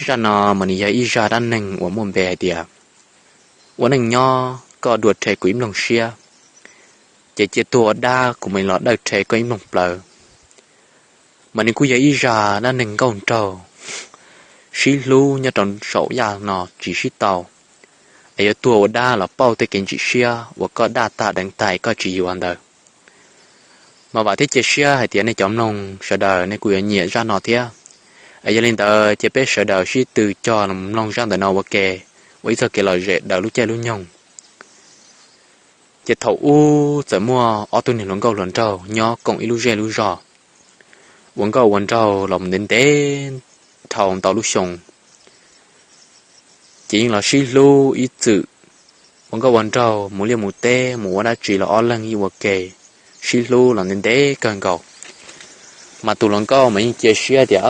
Zaj no mas nws yog ib zaj dab neeg uas muaj npe hais tias ua neej nyob koj dua rhe kuv ib nplooj siab, ces cia tuag ua dab kuv mam los dawj rhe koj ib nplooj plawv. Mas nws kuj yog ib zaj dab neeg nkauj nraug sib hlub nyob rau saum yaj no tsis sib tau, es yuav tuag ua dab los pauj tej kev ntsim siab uas koj daj tag deev tag koj tsis yuav ntawd. Mas vam thiab cia siab hais tias nej cov mloog sawv daws nej kuj yuav nyiam zaj no thiab. Es yog li ntawd ces peb sawv daws sib tw cog los mloog zaj ntawm no ua ke, ua ib txoj kev lom zem daws lub caij lub nyoog. Ces thaum ub txawm muaj ob tug niag hluas nkauj hluas nraug nyob koom ib lub zej lub zog, ua nkauj ua nraug los ntev ntev dhau ntau lub xyoo. Ces yeej los sib hlub ib txwm, ua nkauj ua nraug mus liaj mus teb mus ua dab tsi los ob leeg yeej ua ke sib hlub los ntev ntev kawg nkaus. Mas tus hluas nkauj mas yeej cia siab tias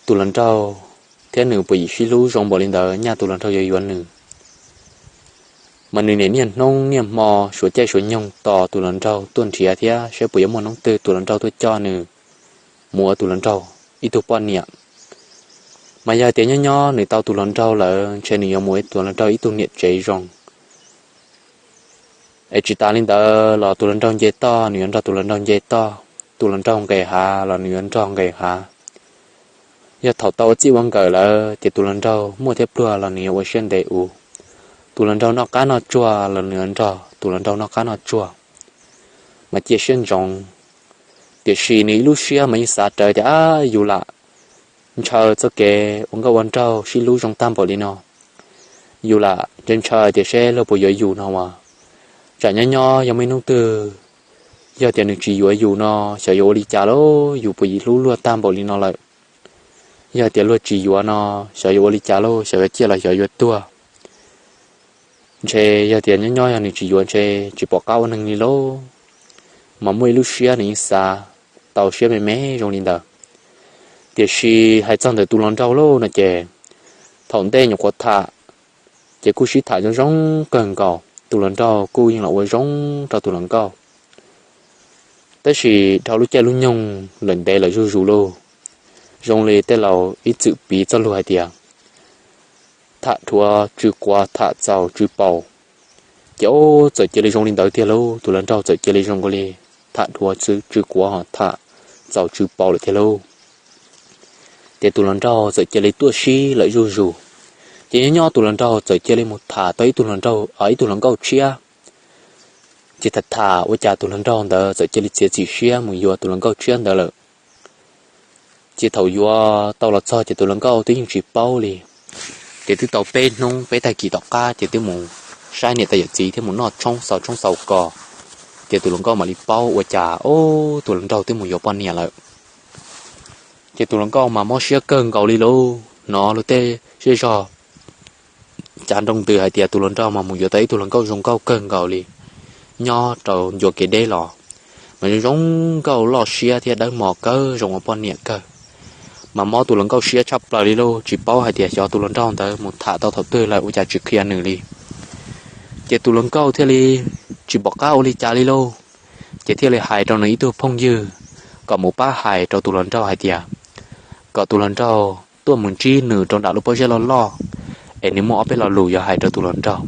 tus hluas nraug thiab nws puas yim sib hlub zoo npaum li ntawd nyaj tus hluas nraug yuav yuav nws. Mas nws niaj hnub niaj hmo suav caij suav nyoog tos tus hluas nraug tuaj nrhiav thiab saib puas yuav muaj hnub twg tus hluas nraug tuaj coj nws mus ua tus hluas nraug ib tug poj niam. Mas yog tias nyob nyob nws tau tus hluas nraug lawm ntshe nws yuav mus ua tus hluas nraug ib tug niam tsev zoo. Es tsis tas li ntawd los tus hluas nraug nce toj nws yuav nrog tus hluas nraug nce toj, tus hluas nraug nqes hav los nws yuav nrog nqes hav. Yog thaum tau ua txij ua nkawm lawm ces tus hluas nraug muaj thiab pluag los nws yuav ua siab ntev ua, tus hluas nraug noj qab noj tsuag los nws yuav nrog tus hluas nraug noj qab noj tsuag, mas cia siab ntsoov. Tiam sis nws ib lub siab mas yeej xav rawv tias, ab, yus lam ntshaw txoj kev ua nkauj ua nraug sib hlub zoo tag npaum li no, yus lam ntshaw ntshaw tias seb luag puas yuav yus no as. Tsam nyob nyob yog muaj ib hnub twg yog tias nws tsis yuav yus no, xyov yuav ua li cas lauj, yus puas yim hlub luag tag npaum li no lawm. Yog tias luag tsis yuav no, xyov yuav ua li cas lauj, xyov yuav ciaj los xyov yuav tuag. Ntshe yog tias nyob nyob yog nws tsis yuav ntshe tsis pom qab ua neeg li lauj. Mas muaj ib lub siab nws yeej xav tau siab me me zoo li ntawd. Tiam sis hais txog ntawm tus hluas nraug lauj no ces thaum ntej nyuam qhuav tham, ces kuj sib tham zoo zoo kawg nkaus, tus hluas nraug kuj yeej los ua zoo rau tus hluas nkauj. Tab sis dhau lub caij lub nyoog lawm ntev lawm zuj zus lauj, zoo li tej laus ib txwm piv txoj lus hais tias tham dhuav tsw quav tham txaus tsw paus. Ces ub txawm cia li zoo li ntawd tiag lauj, tus hluas nraug txawm cia li zoo nkaus li tham dhuav tsw quav ho tham txaus tsw paus lawm tiag lauj. Ces tus hluas nraug txawm cia li tuaj sib lawm zuj zus. Ces nyob nyob tus hluas nraug txawm cia li mus tham tau ib tug hluas nraug, ib tug hluas nkauj tshiab. Ces tham tham ua cas tus hluas nraug ntawd txawm cia li txiav txim siab mus yuav tus hluas nkauj tshiab ntawd lawm. Ces thaum yuav tau los txog ces tus hluas nkauj twb yeej tsis paub li. Ces twb tau peb hnub peb tag kis tom qab ces twb mus saib niam tais yawm txiv thiab mus noj tshoob xaus tshoob xaus kos. Ces tus hluas nkauj mam li paub ua cas, ub, tus hluas nraug twb mus yuav poj niam lawm. Ces tus hluas nkauj mas mob siab kawg nkaus li lauj, hnov luag tej zej zog cav nroo ntws hais tias tus hluas nraug mas mus yuav tau ib tug hluas nkauj zoo nkauj kawg nkaus li, nyob rau ncua kev deb los, mas zoo zoo nkauj loj siab thiab dawb mos kawg zoo ua poj niam kawg. Mas mob tus hluas nkauj siab tshaj plaws li lauj, tsis paub hais tias xyov tus hluas nraug ntawd mus tham tau thaum twg lawm ua cas tsis qhia nws li. Ces tus hluas nkauj thiaj li tsis pom qab ua li cas li lauj, ces thiaj li hais rau nws ib tug phooj ywg kom mus pab hais rau tus hluas nraug hais tias kom tus hluas nraug tuaj mus ntsib nws rau nram lub pob zeb loj loj, es nws muaj ob peb lo lus yuav hais rau tus hluas nraug.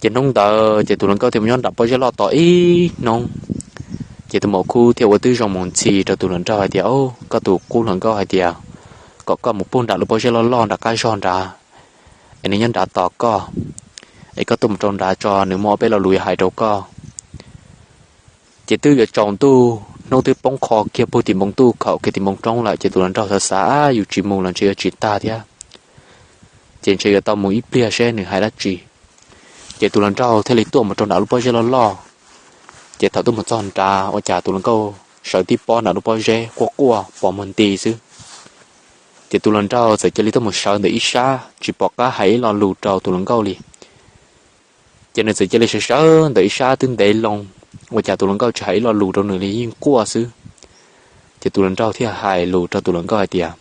Ces hnub ntawd ces tus hluas nkauj thiaj mus nyob nram pob zeb loj tos ib hnub. Ces tus maum khub thiaj ua tib zoo mus ntxhi rau tus hluas nraug hais tias, Au, koj tus qub hluas nkauj hais tias kom koj mus pug nram lub pob zeb loj loj nram qab zog nrad, es nws nyob nrad tos koj, es koj tuaj mus rau nrad tso, nws muaj ob peb lo lus yuav hais rau koj. Ces twb yuav tsaus ntuj, hnub twb poob qho kiag puag tim npoo ntuj khaum kiag tim npoo roob lawm, ces tus hluas nraug xav xav, Ab, yus tsis mus los ntshe yuav tsis tag thiab, ces ntshe yuav tau mus ib pliag seb nws hais dab tsi. Ces tus hluas nraug thiaj li tuaj mus rau nram lub pob zeb loj loj. Ces thaum tuaj mus txog nrad ua cas tus hluas nkauj sawv tib pob nram lub pob zeb quaj quaj pos muag nti xwb. Ces tus hluas nraug txawm cia li tuaj mus sawv ntawm ib sab tsis pom qab hais ib lo lus rau tus hluas nkauj li. Ces nws txawm cia li sawv sawv ntawm ib sab twb ntev loo, ua cas tus hluas nkauj tsis hais ib lo lus rau nws li, yeej quaj xwb. Ces tus hluas nraug thiaj hais lus rau tus hluas nkauj hais tias,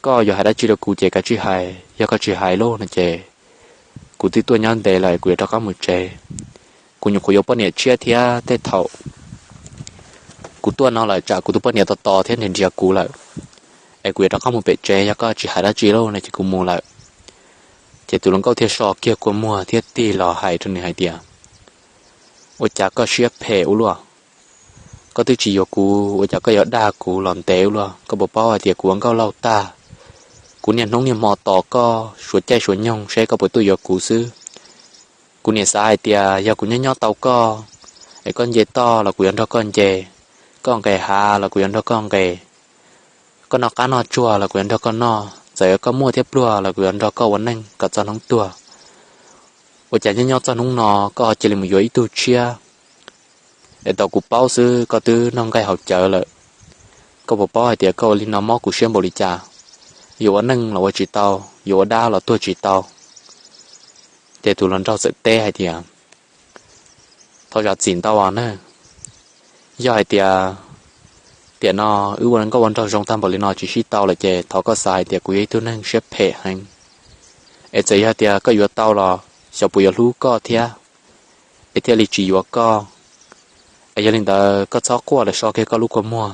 Koj yuav hais dab tsi rau kuv ces kav tsij hais, yog koj tsis hais lauj no ces kuv twb tuaj nyob ntev lawm, kuv yuav rov qab mus tsev. Kuv nyuam qhuav yuav poj niam tshiab thiab, tej thaum kuv tuaj no lawm tsam kuv tus poj niam tos tos thiab nrhiav nrhiav kuv lawm, es kuv yuav rov qab mus pem tsev, yog koj tsis hais dab tsi lauj no ces kuv mus lawm. Ces tus hluas nkauj thiaj so kiag kua muag thiab tig los hais rau nws hais tias, Ua cas koj siab phem ua luaj? Koj twb tsis yuav kuv, ua cas koj yuav dag kuv los ntev ua luaj? Koj puas paub hais tias kuv ua nkauj laug tag, kuv niaj hnub niaj hmo tos koj suav caij suav nyoog seb koj puas tuaj yuav kuv xwb. Kuv niaj xav hais tias yog kuv nyob nyob tau koj, es koj nce toj los kuv yuav nrog koj nce, koj nqes hav los kuv yuav nrog koj nqes, koj noj qab noj tsuag los kuv yuav nrog koj noj, txawm koj muaj thiab pluag los kuv yuav nrog koj ua neej kom txog hnub tuag. Ua cas nyob nyob txog hnub no koj ho cia li mus yuav ib tug tshiab, es tau kuv paub xwb koj twb noj nqaij haus cawv lawm. Koj puas paub hais tias koj ua li no mob kuv siab npaum li cas? Yuav ua neej los ua tsis tau, yuav ua dab los tuag tsis tau. Ces tus hluas nraug txawm teb hais tias, Thov zam txim ntau na. Yog hais tias tiam no wb ua nkauj ua nraug zoo tag npaum li no tsis sib tau lawm ces thov koj xav hais tias kuv yog ib tug neeg siab phem heev. Es txawm yog tias koj yuav tau los xyov puas yuav hlub koj thiab, es thiaj li tsis yuav koj. Es yog li ntawd koj txhob quaj lawm, so kiag koj lub kua muag.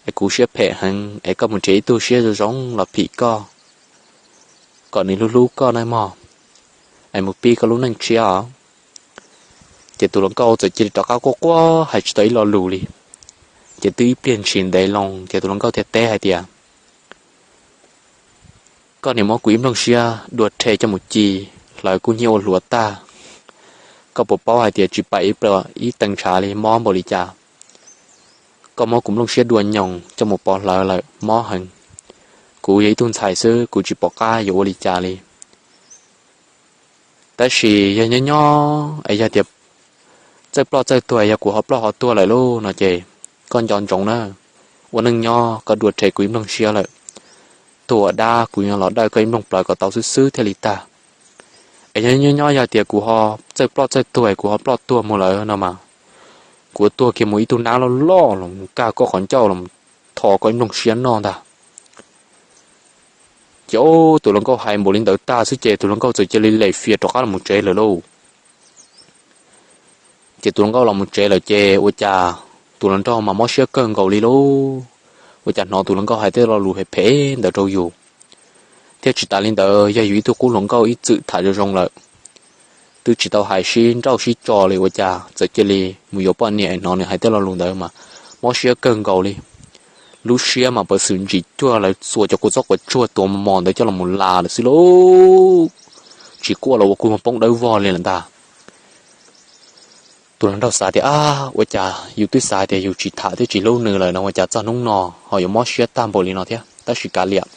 Es kuv siab phem heev es koj mus nrhiav ib tug siab zoo zoo los phim koj, kom nws hlub hlub koj nawb mog. Es mus pib koj lub neej tshiab os. Ces tus hluas nkauj txawm cia li rov qab quaj quaj hais tsis tau ib lo lus li. Ces twb ib pliag ntshis ntev loo ces tus hluas nkauj thiaj teb hais tias, Koj niam muab kuv ib nplooj siab dua rhe coj mus ci, hlawv kub hnyiab ua hluav tag. Koj puas paub hais tias tsis paim ib pla ib tee ntshav li, mob npaum li cas? Koj muab kuv nplooj siab dua nyoos coj mus pov hlawv lawm, mob heev. Kuv yog ib tug ntxhais xwb, kuv tsis pom qab yuav ua li cas li. Tab sis yog nyob nyob es yog tias txawj ploj txawj tuag, yog kuv ho ploj ho tuag lawm lauj no ces koj nco ntsoov na, ua neej nyob koj dua rhe kuv ib nplooj siab lawm, tuag ua dab kuv yuav los dawj koj ib nplooj plawv kom tau xwb xwb thiaj li tag. Es yog nyob nyob yog tias kuv ho txawj ploj txawj tuag, kuv ho ploj tuag mus lawm no mas kuv yuav tuag kiag mus ib tug nab loj loj los mus kaj koj qhov ncauj los tho koj ib nplooj siab noj ntag. Ces tus hluas nkauj hais npaum li ntawd tag xwb ces tus hluas nkauj txawm cia li lem fias rov qab los mus tsev lawm lauj. Ces tus hluas nkauj los mus tsev lawm ces ua cas tus hluas nraug mas mob siab kawg nkaus li lauj. Ua cas hnov tus hluas nkauj hais tej lo lus phem phem ntawd rau yus, thiab tsis tas li ntawd yog yus ib tug qub hluas nkauj ib txwm tham zoo zoo lawm, twb tsis tau hais sib nrauj sib tso li, ua cas txawm cia li mus yuav poj niam es hnov nws hais tej lo lus ntawd mas mob siab kawg nkaus li. Lub siab mas pawv xwm ntsim cuag lawv txua cov kua txob quav tsuag tuav mos ntawd coj los mus las lawm xwb lauj. Tsis quaj los ua kua muag poob dawb vog li lawm ntag. Tus hluas nraug xav tias, Ab, ua cas yus twb xav tias yus tsis tham thiab tsis hlub nws lawm no ua cas txog hnub no ho yuav mob siab tag npaum li no thiab? Tab sis kav liam,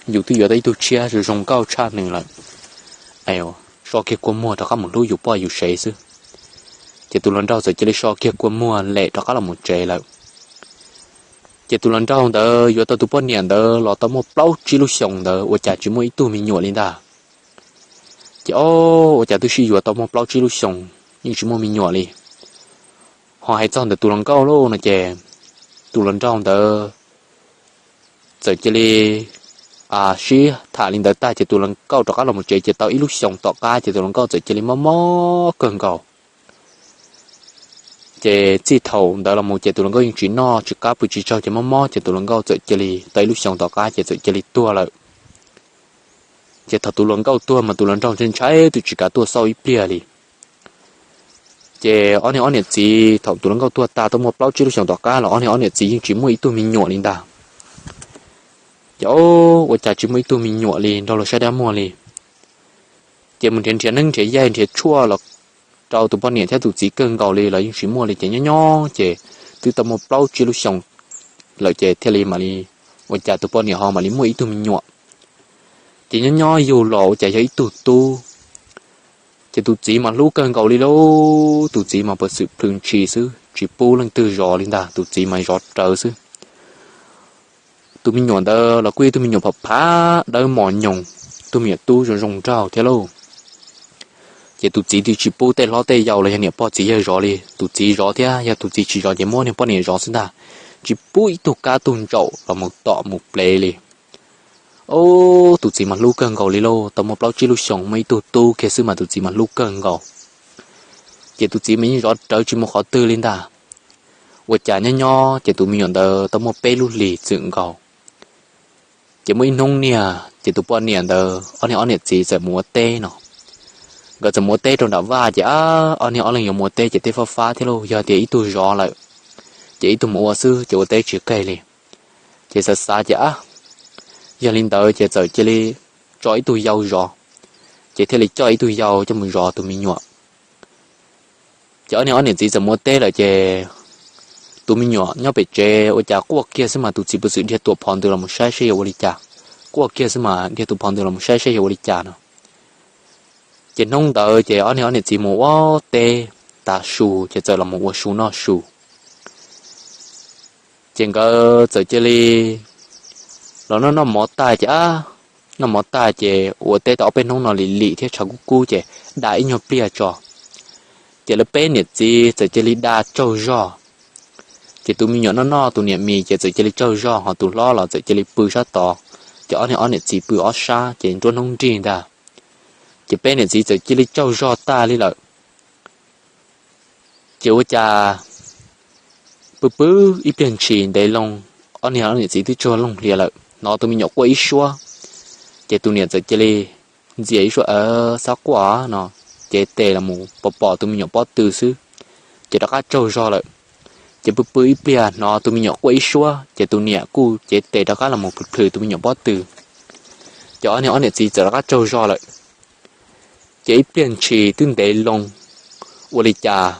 yus twb yuav tau ib tug tshiab zoo zoo nkauj tshaj nws lawm, so kiag kua muag rov qab mus hlub yus poj yus sev xwb. Ces tus hluas nraug txawm cia li so kiag kua muag lem rov qab los mus tsev lawm. Ces tus hluas nraug ntawd yuav tau tus poj niam ntawd los tau muaj plaub tsib lub xyoos ntawd ua cas tsis muaj ib tug me nyuam li ntag. Ces, o, ua cas twb sib yuav tau muaj plaub tsib lub xyoos yeej tsis muaj me nyuam li. Ho hais txog ntawm tus hluas nkauj lauj no ces tus hluas nraug ntawd txawm cia li sib tham li ntawd tag ces tus hluas nkauj rov qab los mus tsev ces tau ib lub xyoos tom qab ces tus hluas nkauj txawm cia li mob mob kawg nkaus. Ces txij thaum ntawd los mus ces tus hluas nkauj yeej tsis noj tsis qab pw tsis tsaug ces mob mob ces tus hluas nkauj txawm cia li tau ib lub xyoos tom qab ces txawm cia li tuag lawm. Ces thaum tus hluas nkauj tuag mas tus hluas nraug ntshai ntshai twb tsis kav tuaj xauj ib pliag li. Ces ob niag ob niam txiv thaum tus hluas nkauj tuag tag tau muaj plaub tsib lub xyoos tom qab los ob niag ob niam txiv yeej tsis muaj ib tug me nyuam li ntag. Ces, o, ua cas tsis muaj ib tug me nyuam li nrog luag saib dab muag li. Ces mus nrhiav nrhiav neeb nrhiav yaig nrhiav tshuaj los rau tus poj niam thiab tus txiv kawg nkaus li los yeej tsis muaj li ces nyob nyob ces twb tau muaj plaub tsib lub xyoos lawm ces thiaj li mam li, ua cas tus poj niam ho mam li muaj ib tug me nyuam. Ces nyob nyob yug los ua cas yog ib tug tub. Ces tus txiv mas hlub kawg nkaus li lauj, tus txiv mas pawv xwm plhws ntshis xwb tsis pub leej twg zov li ntag, tus txiv mas zov rawv xwb. Tus me nyuam ntawd los kuj yog tus me nyuam phav phav dawb mos nyoos, tus me nyuam tub zoo zoo nraug thiab lauj. Ces tus txiv twb tsis pub tej hlob tej yau los yog niam pog txiv yawg zov li, tus txiv zov thiab yog tus txiv tsis zov ces muab niag poj niam zov xwb ntag, tsis pub ib tug kab tug ntsaum los mus tom mus plev li. Ub, tus txiv mas hlub kawg nkaus li lauj, tau muaj plaub tsib lub xyoos muaj ib tug tub kiag xwb mas tus txiv mas hlub kawg nkaus. Ces tus txiv mas yeej zov rawv tsis mus qhov twg li ntag. Ua cas nyob nyob ces tus me nyuam ntawd tau muaj peb lub hlis txwm nkaus, Ces muaj ib hnub niag ces tus poj niam ntawd ob niag ob niam txiv txawm mus ua teb no. Nkawd txawm mus ua teb rau nram vaj ces ob niag ob leeg yuav mus ua teb ces teb fab fab thiab lauj, yog tias ib tug zov lawm ces ib tug mus ua xwb ces ua teb tsis qeg li. Ces xav xav ces ab, yog li ntawd ces txawm cia li tso ib tug yau zov, ces thiaj li coj ib tug yau coj mus zov tus me nyuam. Ces ob niag ob niam txiv txawm mus ua teb lawm ces tus me nyuam nyob pem tsev ua cas quaj kiag xwb mas tus txiv puas txwm dhia tuam phov ntws los mus saib seb yog ua li cas. Quaj kiag xwb mas dhia tuam phov ntws los mus saib seb yog ua li cas no. Ces hnub ntawd ces ob niag ob niam txiv mus ua teb tas su ces txawm los mus ua su noj su. Ces nkawd txawm cia li los noj noj mov tag ces ab, noj mov tag ces ua teb tau ob peb hnub no lim lim thiab tshav kub kub ces da ib nyuag pliag tso. Ces lawv peb niam txiv txawm cia li da tsaug zog. Ces tus me nyuam noj noj tus niam mis ces txawm cia li tsaug zog, ho tus hlob los txawm cia li pw sab tod, ces ob niag ob niam txiv pw ob sab ces nruab hnub nrig ntag. Ces peb niam txiv txawm cia li tsaug zog tag li lawm. Ces ua cas pw pw ib pliag ntshis ntev loo, ob niag ob niam txiv twb tsaug looj hlias lawm hnov tus me nyuam quaj ib suab. Ces tus niam txawm cia li ntxias ib suab, xav quaj no, cev tes los mus pom pom tus me nyuam pob tw xwb, ces rov qab tsaug zog lawm. Ces pw pw ib pliag hnov tus me nyuam quaj ib suab ces tus niam kuj cev tes rov qab los mus plhws plhws tus me nyuam pob tw, ces ob niag ob niam txiv txawm rov qab tsaug zog lawm. Ces ib pliag ntshis twb ntev loo, ua li cas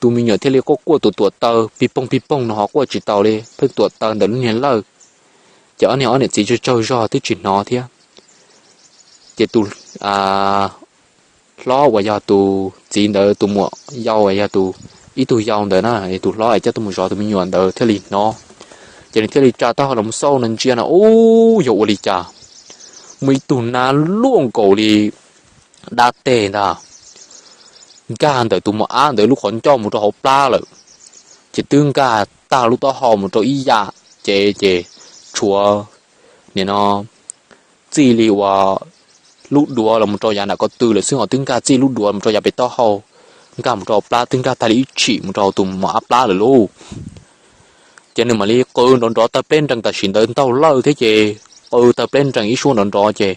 tus me nyuam thiaj li quaj quaj tuam tuam taw pig poog pig poog no ho quaj tsis taus li, pheej tuam taw ntawm lub niag lawj. Ces ob niag ob niam txiv tsaug tsaug zog twb tsis hnov thiab. Ces tus hlob uas yog tus txiv ntawd tus muam yau uas yog tus, ib tug yau ntawd na, tus hlob es coj tuaj mus zov tus me nyuam ntawd thiaj li hnov. Ces nws thiaj li tsa taub hau los mus xauj no ntsia no ub yog ua li cas, muaj ib tug nab luaj nkaus li dab teg ntag, nkag ntawm tus mos ab ntawd lub qhov ncauj mus rau hauv plab lawm. Ces twb nkag tag lub taub hau mus rau ib yam, ces ces tshuav nim no txij li uas lub duav los mus rau yav nram ko tw lawm xwb, ho twb nkag txij lub duav mus rau yav pem taub hau, nkag mus rau hauv plab twb nkag tag li ib tshim mus rau hauv tus mos ab plab lawm lauj. Ces nws mam li qw nrov nrov tawg pleb nrees tam sim ntawd ntaug lawj thiab ces qw tawg pleb nrees ib suab nrov nrov ces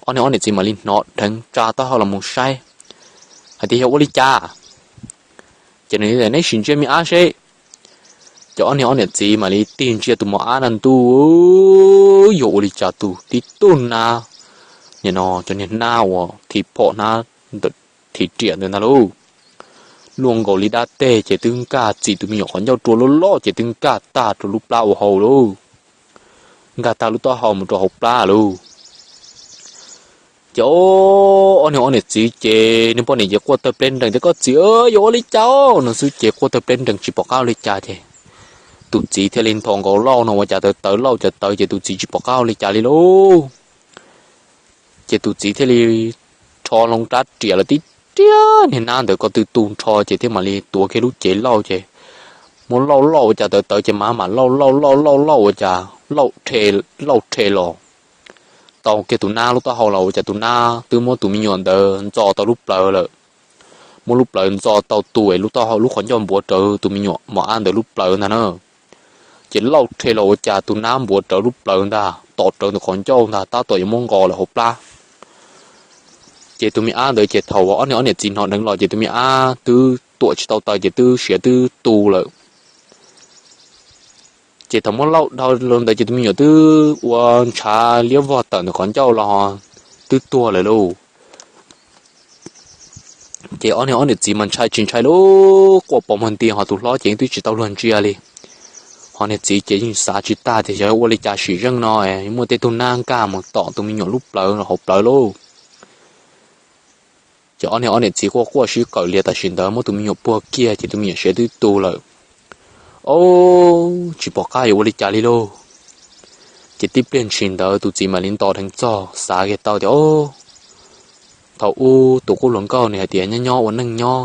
ob niag ob niam txiv mam li hnov dheev tsa taub hau los mus saib hais tias yog ua li cas. Ces nws tias neb sim ntsia me ab seb. Ces ob niag ob niam txiv mam li tig ntsia tus mos ab na ntuj, yog ua li cas tus tib tug nab, nim no cov niag nab uas thim phom hnab thim riam ntawd ntag lauj, luaj nkaus li dab teg ces twb nkag txim tus me nyuam qhov ncauj rua loj loj ces twb nkag tag rau lub plab ua hauv lauj, nkag tag lub taub hau mus rau hauv plab lauj. Ces ob niag ob niam txiv ces niag poj niam ces quaj tawg pleb nrees tias koj txiv, yog ua li cas no xwb ces quaj tawg pleb nrees tsis pom qab ua li cas ces tus txiv thiaj li nthos nkaus lauj no ua cas tawv tawv lauj cas tawv ces tus txiv tsis pom qab ua li cas li lauj. Ces tus txiv thiaj li rho loo rab riam los tib riab niag nab ntawd ko tw tu nrho ces thiaj mam li tuav kiag lub cev lauj ces muab lauj lauj ua cas tawv tawv ces mas mam lauj lauj lauj lauj lauj ua cas lauj rhe los tau kiag tus nab lub taub hau los ua cas tus nab twb muab tus me nyuam ntawd ntxo tau lub plawv lawm. Muab lub plawv ntxo tau tu es lub taub hau lub qhov ncauj npuav rawv tus me nyuam mos ab ntawd lub plawv ntag na. Ces lauj rhe los ua cas tus nab npuav rawv lub plawv ntag, tom rawv ntawm qhov ncauj ntag tab tom yuav muab nqos lawm hauv plab. Ces tus me ab ntawd ces thaum uas ob niag ob niam txiv hnov dheev los ces tus me ab twb tuam tsis tau taw ces twb siav twb tu lawm. Ces thaum muab lauj dhau los ntawd ces tus me nyuam twb ua ntshav liab vog tawm ntawm qhov ncauj los twb tuag lawm lauj. Ces ob niag ob niam txiv mas ntshai tsis ntshai lauj, quaj pos muag nti ho tus hlob ces twb tsis tau luag ntsia li. Ho niag txiv ces yeej xav tsis tag tias yog ua li cas sim zeej no muaj tej tug nab nkag mus tom tus me nyuam lub plawv hauv plawv lauj. Ces ob niag ob niam txiv quaj quaj sib qawm lias tam sim ntawd muab tus me nyuam puag kiag ces tus me nyuam siav twb tu lawm. Ob, tsis pom qab yuav ua li cas li lauj. Ces tib pliag ntshis ntawd tus txiv mam li nto dheev txog xav kiag tau tias ob, thaum ub tus qub hluas nkauj nws hais tias nyob nyob ua neej nyob,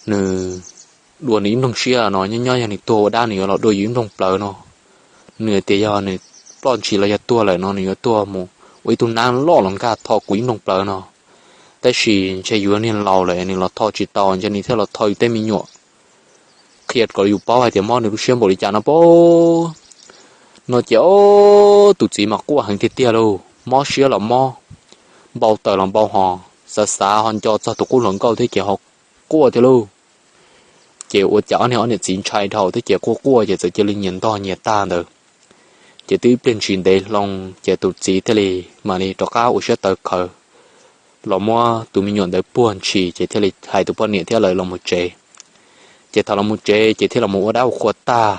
nws dua nws ib nplooj siab no, nyob nyob yog nws tuag ua dab nws yuav los dua yus ib nplooj plawv no. Nws hais tias yog nws ploj ntshis los yog tuag lawm no nws yuav tuag mus ua ib tug nab loj los nkag tho kuv ib nplooj plawv no. Tab sis ntshe yus niag laus lawm nws los tho tsis tau ntshe nws thiaj los tho yus tej me nyuam. Qhia kom yus paub hais tias mob nws lub siab npaum li cas no pab. No ces ob tus txiv mas quaj heev tiag tiag lauj, mob siab los mob, npau taws los npau hos, xav xav ho nco txog tus qub hluas nkauj thiab ces ho quaj thiab lauj. Ces ua cas ob niag ob niam txiv ntshai dhau thiab ces quaj quaj ces txawm cia li nyias ntog nyias tag ntawd. Ces twb ib pliag ntsis ntev hlo ces tus txiv thiaj li mam li rov qab ua siab tawv khawv los muab tus me nyuam ntawd puag ntshis ces thiaj li hais tus poj niam thiab lawv los mus tsev. Ces thaum los mus tsev ces thiaj los mus ua dab ua qhua tag.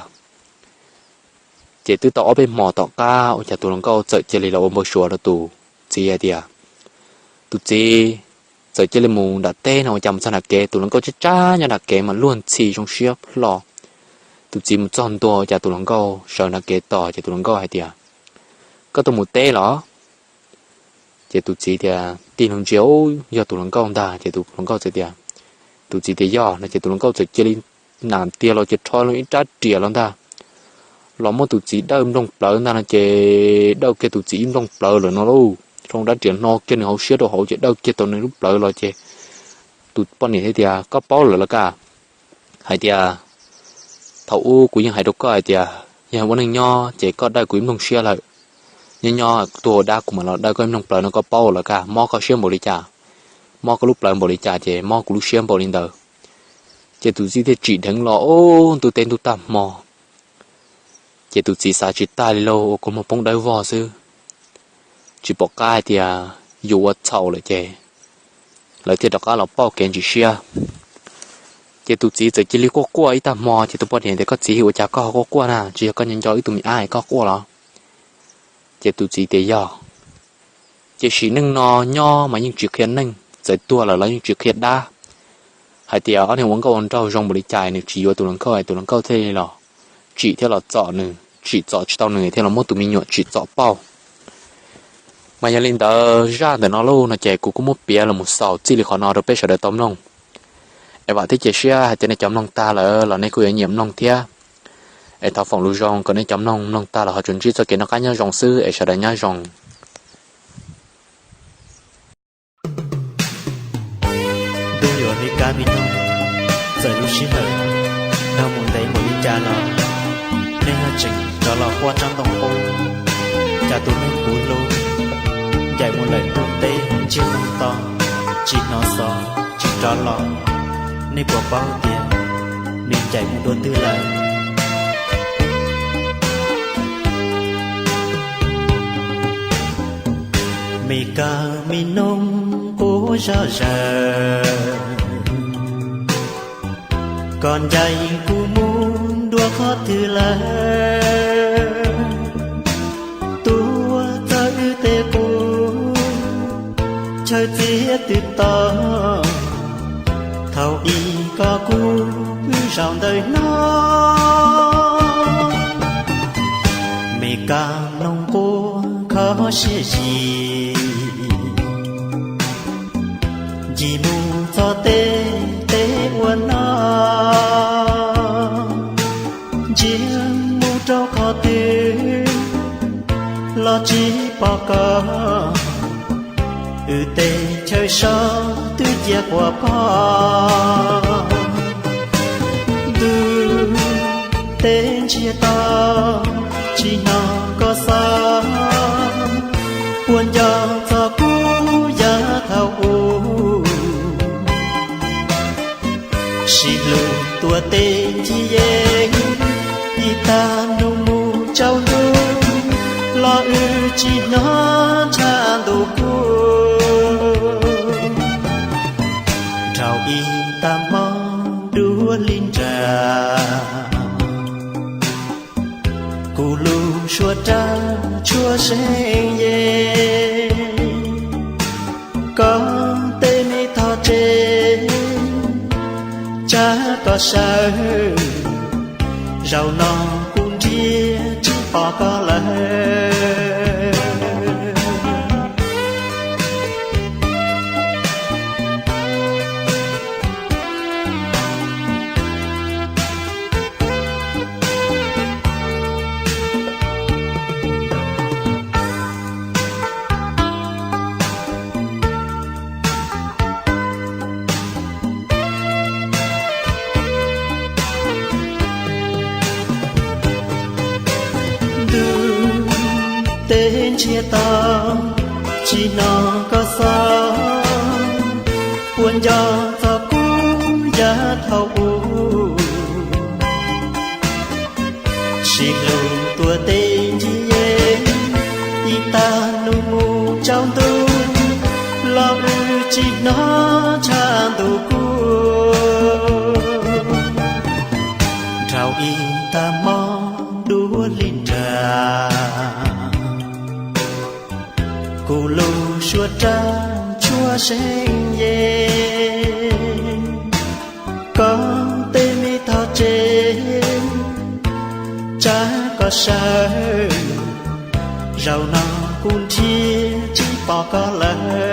Ces twb tau ob peb hmo tom qab ua cas tus hluas nkauj txawm cia li los ua npau suav rau tus txiv hais tias, tus txiv, txawm cia li mus nram teb no ua cas mus txog nram kev tus hluas nkauj tsab tsab nyob nram kev mas luag ntxhi zoo siab plho. Tus txiv mus txog ntua ua cas tus hluas nkauj sawv nram kev tos ces tus hluas nkauj hais tias, koj tuaj mus teb los? Ces tus txiv tias, tig hlo ntsia, yog tus hluas nkauj ntag ces tus hluas nkauj txawm tias, tus txiv tias yog no ces tus hluas nkauj txawm cia li nam tiag los ces rho ib rab riam los ntag, los muab tus txiv dawj nplooj plawv ntag no ces dawj kiag tus txiv ib nplooj plawv lawm no lauj. Rho rab riam hno kiag nws hauv siab rau hauv ces dawj kiag tau nws lub plawv los ces tus poj niam thiaj tias, koj paub lawm los kaj, hais tias thaum ub kuv yeej hais rau koj hais tias yog ua neej nyob ces koj dawj kuv ib nplooj siab lawm. Nyob nyob tuag ua dab kuv mam los dawj koj ib nplooj plawv no, koj paub lawm kaj, mob koj siab npaum li cas, mob koj lub plawv npaum li cas ces mob kuv lub siab npaum li ntawd. Ces tus txiv thiaj tsim dheev los ub ntuj teb ntuj tag hmo. Ces tus txiv xav tsis tag li lauj, ua kua muag poob dawb vog xwb, tsis pom qab hais tias yus ua txhaum lawm ces lawv thiaj rov qab los pauj kev ntsis siab. Ces tus txiv txawm cia li quaj quaj ib tag hmo ces tus poj niam tias, koj txiv, ua cas koj ho quaj quaj na, tsis yog koj nco nco wb tus me ab es koj quaj los? Ces tus txiv tias yog. Ces sim neej no nyob mas yeej tsis qhia neeg, txawm tuag lawm los yeej tsis qhia dab, hais tias ob niag ua nkauj ua nraug zoo npaum li cas nws tsis yuav tus hluas nkauj es tus hluas nkauj thiaj li los tsim thiab los txom nws, tsim txom tsis tau nws thiaj los muab tus me nyuam tsim txom pauj. Mas yog li ntawd zaj ntawm no lauj no ces kuv kuj muab piav los mus xaus txij li qhov no rau peb sawv daws tau mloog. Es vam thiab cia siab hais tias nej cov mloog tag lawm los nej kuj yuav nyiam mloog thiab. Es thov foom lus zoo kom nej cov mloog mloog tag los ho tsuas ntsib txoj kev noj qab nyob zoo xwb es sawv daws nyob zoo. Ntuj yuav li kab me noog, txawm lub sij hawm nag mus ntev npaum li cas los nej ho tseem rov los quaj tsob ntoo qub. Cas tus neeg kuv hlub ncaim mus lawm ntuj teb ntsiag to, tsis hnov xov tsis rov los, nej puas paub tias nws ncaim mus dua twg lawm? Me kab me noog qub zog zaws, koj ncaim kuv mus dua qhov twg lawm? Tuaj txog wb tej qub chaw txiav twb to, thaum ub koj kuj pw zaum ntawm no. Me kab noog qub kho siab zim, ncig mus txog tej teb ua no, ntsia mus rau qhov twg los tsis pom koj, wb tej chaw so twb cia quas pog. Ntuj teb ntsiag to, tsis hnov koj xov, puas nco txog kuv yav thaum ub? Sib hlub tuaj tej ncig yeej, ib tag nus mus tsaus ntuj los wb tsis hnov ntshav ntuj kub. Dhau ib tag hmo dua hli nra, kuv lub suab rab tshuab seev ye, koj tej me thoj tsev tsab koj sawv, zaum no kuv nrhiav tsis pom koj lawm. Ntuj ntsiag to, tsis hnov koj xov, puas nco txog kuv yav thaum ub. Sib hlub tuaj tej ncig ye, ib tag nus mus tsaus ntuj, los wb tsis hnov tshav ntuj kuj dhau ib tag hmo dua li nra. Kuv lub suab raj tshuab seev ye, koj tej me tog tsev, tsam koj sawv, zaum no kuv nrhiav tsis pom koj lawm.